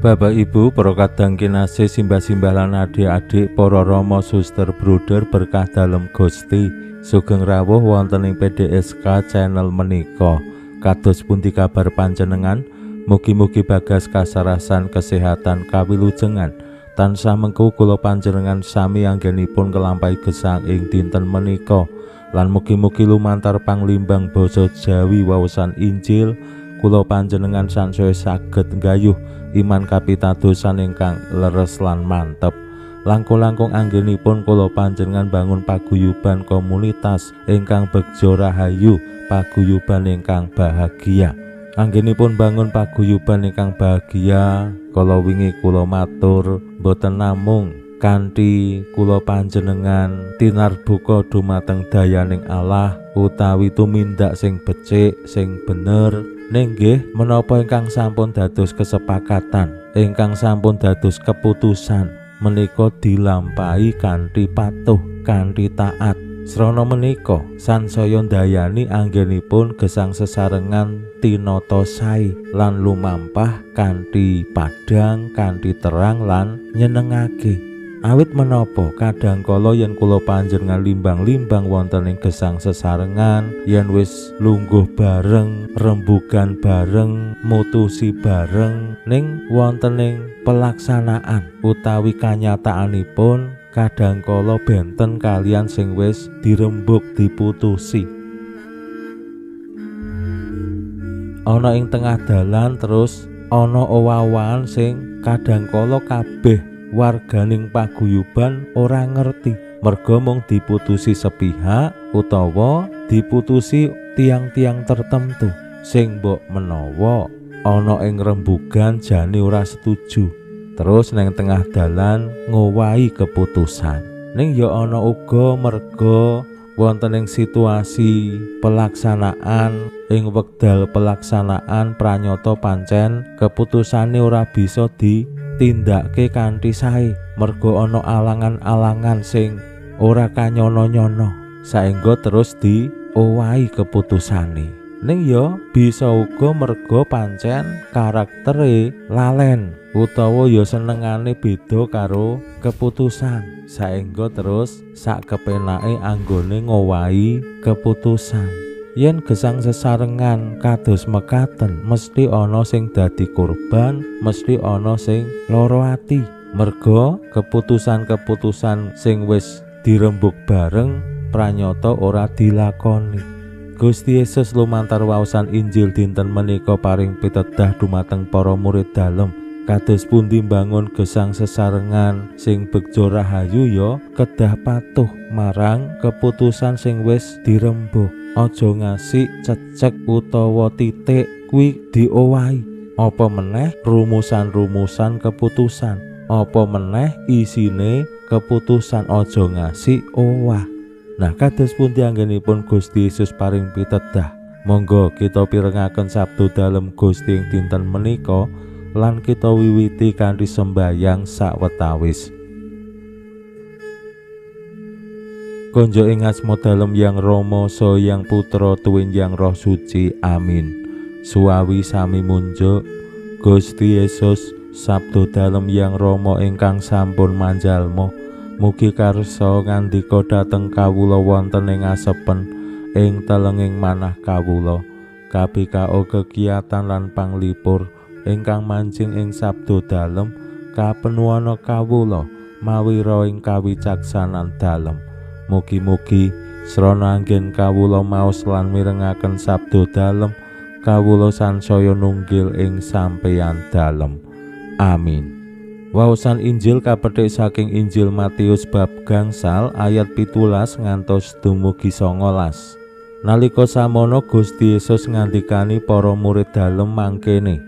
Bapak Ibu, para kadang kinasih, simbah-simbah lan adik-adik, para rama, suster, bruder berkah dalem Gusti, sugeng rawuh wonten ing PDSK channel menika. Kados pundi kabar panjenengan? Mugi-mugi bagas kasarasan kesehatan kawilujengan. Tansah mengku kula panjenengan sami anggenipun kelampahi gesang ing dinten menika. Lan mugi-mugi lumantar panglimbang basa Jawi waosan Injil kula panjenengan sansaya saged nggayuh iman kapitadosan ingkang leres lan mantep. Langkung-langkung anggenipun kula panjenengan bangun paguyuban komunitas ingkang begja rahayu, paguyuban ingkang bahagia. Anggenipun bangun paguyuban ingkang bahagia, kala wingi kula matur boten namung kanthi kula panjenengan tinarbuka dumateng dayaning Allah utawi tumindak sing becik, sing bener. Ning nggih menapa ingkang sampun dados kesepakatan, ingkang sampun dados keputusan menika dilampahi kanthi patuh, kanthi taat. Srana menika sansaya ndayani anggenipun gesang sesarengan tinata sae lan lumampah kanthi padhang, kanthi terang lan nyenengake. Awit menapa kadang kala yen kula panjenengan limbang-limbang wonten ing gesang sesarengan, yen wis lungguh bareng, rembugan bareng, mutusi bareng, ning wonten ing pelaksanaan utawi kanyataanipun kadang kala benten kalian sing wis dirembug diputusi. Ana ing tengah dalan terus ana owah-owahan sing kadang kala kabeh warganing paguyuban ora ngerti, merga mung diputusi sepihak utawa diputusi tiang-tiang tertentu sing mbok menawa ana ing rembugan jane ora setuju, terus neng tengah dalan ngowahi keputusan. Ning ya ana uga merga wonten ing situasi pelaksanaan, ing wekdal pelaksanaan pranyata pancen keputusane ora bisa ditindakake kanthi sae, merga ana alangan-alangan sing ora kanyono-nyono saengga terus diowahi keputusane. Ning ya bisa uga merga pancen karaktere lalen utawa ya senengane beda karo keputusan saengga terus sak kepenake anggone ngowahi keputusan. Yen gesang sesarengan kados mekaten mesti ana sing dadi korban, mesti ana sing lara ati, merga keputusan-keputusan sing wis dirembug bareng pranyata ora dilakoni. Gusti Yesus lumantar waosan Injil dinten menika paring pitedah dumateng para murid dalem kados pundi mbangun gesang sesarengan sing begja rahayu ya kedah patuh marang keputusan sing wis dirembug. Aja ngasih cecek utawa titik kuwi diowahi. Apa meneh rumusan-rumusan keputusan, apa meneh isine keputusan, aja ngasih owah. Nah, kados pundi anggenipun Gusti Yesus paring pitedah? Monggo kita pirengaken sabdo dalem Gusti ing dinten menika lan kita wiwiti kanthi sembayang sawetawis. Konjo ing asma dalem Yang Rama saha Yang Putra tuwin Yang Roh Suci. Amin. Suwawi sami munjuk Gusti Yesus sabdo dalem Yang Rama ingkang sampun manjalma, mugi karsa ngandika dhateng kawula wonten ing asepen ing telenging manah kawula. KPKO kegiatan lan panglipur ingkang manjing ing sabdo dalem kapenuana kawula mawi roh ing kawicaksanan dalem. Mugi-mugi srana anggen kawula maos lan mirengaken sabdo dalem kawula sansaya nunggil ing sampeyan dalem. Amin. Waosan Injil kapethik saking Injil Matius bab 5 ayat 17 ngantos dumugi 19. Nalika samono Gusti Yesus ngandikani para murid dalem mangkene,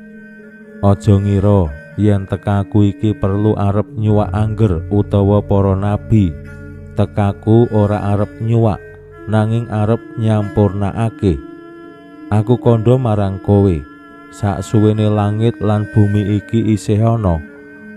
Aja ngira yen tekaku iki perlu arep nyuwak angger utawa para nabi. Tekaku ora arep nyuwak, nanging arep nyampurnakake. Aku kandha marang kowe, saksuwene langit lan bumi iki isih ana,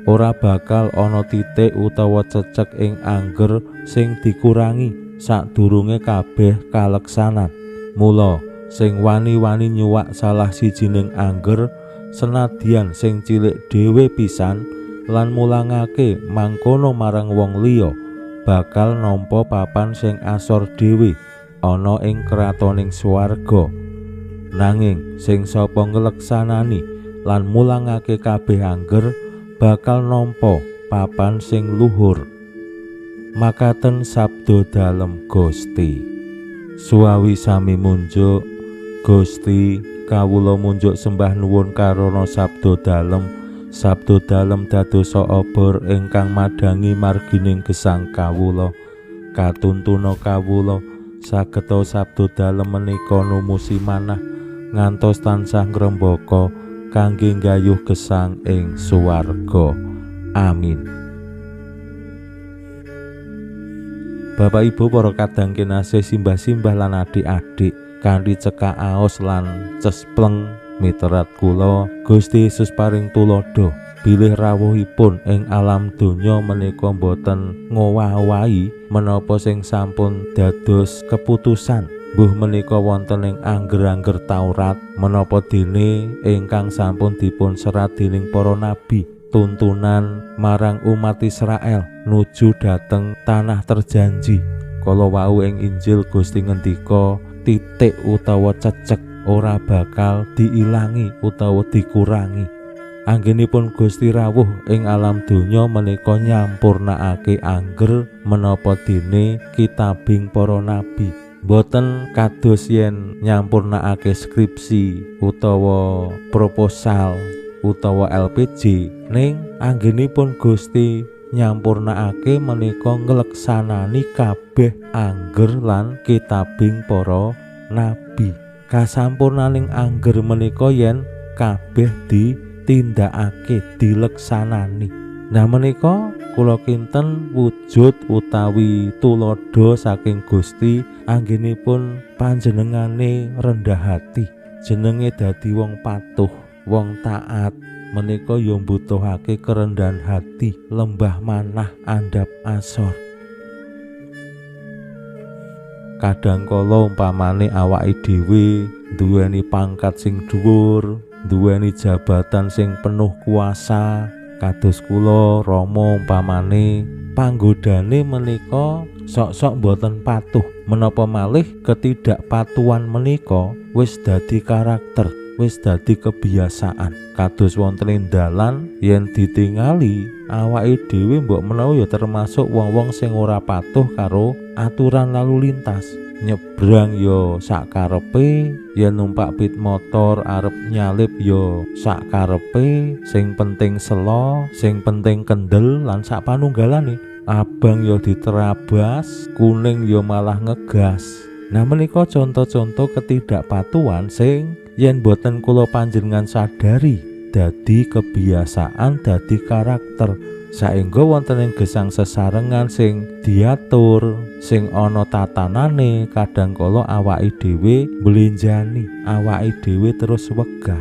ora bakal ana titik utawa cecek ing angger sing dikurangi sadurunge kabeh kaleksanan. Mula sing wani-wani nyuwak salah sijining angger senadyan sing cilik dhewe pisan lan mulangake mangkono marang wong liya, bakal nampa papan sing asor dhewe ana ing kratoning swarga. Nanging sing sapa ngleksanani lan mulangake kabeh angger bakal nampa papan sing luhur. Makaten sabda dalem Gusti. Suwawi sami munjuk Gusti, kawula munjuk sembah nuwun karana sabda dalem. Sabda dalem dadosa obor ingkang madhangi margining gesang kawula. Katuntuna kawula sageta sabda dalem menika numusi manah ngantos tansah ngrembaka kangge nggayuh gesang ing swarga. Amin. Bapak Ibu para kadang kinasih, simbah-simbah lan adik-adik, kanthi cekak aos lan cespleng miterat kula, Gusti Yesus paring tuladha bilih rawuhipun ing alam donya menika boten ngowah-owahi menapa sing sampun dados keputusan. Mbuh menika wonten ing angger-angger Taurat menapa dene ingkang sampun dipun serat dening para nabi, tuntunan marang umat Israel nuju dhateng tanah terjanji. Kala wau ing Injil Gusti ngendika, titik utawa cecek ora bakal diilangi utawa dikurangi. Anggenipun Gusti rawuh ing alam donya menika nyampurnakake angger menapa dene kitabing para nabi. Boten kados yen nyampurnakake skripsi utawa proposal utawa LPJ, ning anggenipun Gusti nyampurnakake menika ngleksanani kabeh angger lan kitabing para nabi. Kasampurnaning angger menika yen kabeh ditindakake, dileksanani. Nah menika kula kinten wujud utawi tuladha saking Gusti anggenipun panjenengane rendah hati, jenenge dadi wong patuh, wong taat. Menika ya mbutuhake kerendahan hati, lembah manah andhap asor. Kadang kala umpamane awake dhewe duweni pangkat sing dhuwur, duweni jabatan sing penuh kuasa, kados kula Rama umpamane, panggodane menika sok-sok mboten patuh. Menapa malih ketidakpatuhan menika wis dadi karakter, wis dadi kebiasaan. Kados wonten ing dalan yen ditingali awake dhewe mbok menawa ya termasuk wong-wong sing ora patuh karo aturan lalu lintas. Nyebrang ya sakarepe, yen numpak pit motor arep nyalip ya sakarepe, sing penting selo, sing penting kendel lan sak panunggalane. Abang ya diterabas, kuning ya malah ngegas. Nah menika contoh-contoh ketidakpatuhan sing yen boten kula panjenengan sadari dadi kebiasaan, dadi karakter. Saengga wonten ing gesang sesarengan sing diatur, sing ana tatanane, kadang kala awake dhewe mblenjani, awake dhewe terus wegah.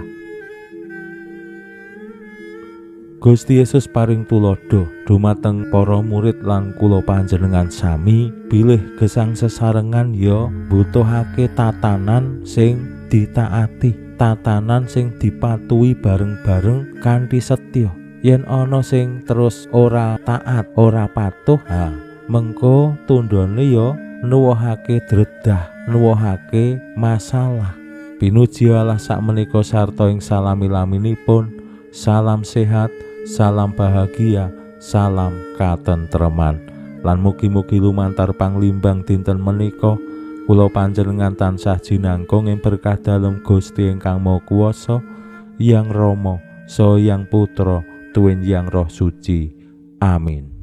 Gusti Yesus paring tuladha dumateng para murid lan kula panjenengan sami bilih gesang sesarengan ya mbutuhake tatanan sing ditaati, tatanan sing dipatuhi bareng-bareng kanthi setya. Yen ana sing terus ora taat, ora patuh, ha mengko tundhone ya nuwuhake dredah, nuwuhake masalah. Pinuji Allah sakmenika sarta ing salami-laminipun. Salam sehat, salam bahagia, salam katentreman. Lan mugi-mugi lumantar panglimbang dinten menika kula panjenengan tansah jinangkung ing berkah dalem Gusti ingkang Maha Kuwasa, Yang Rama, Saha Yang Putra, Tuwin Yang Roh Suci. Amin.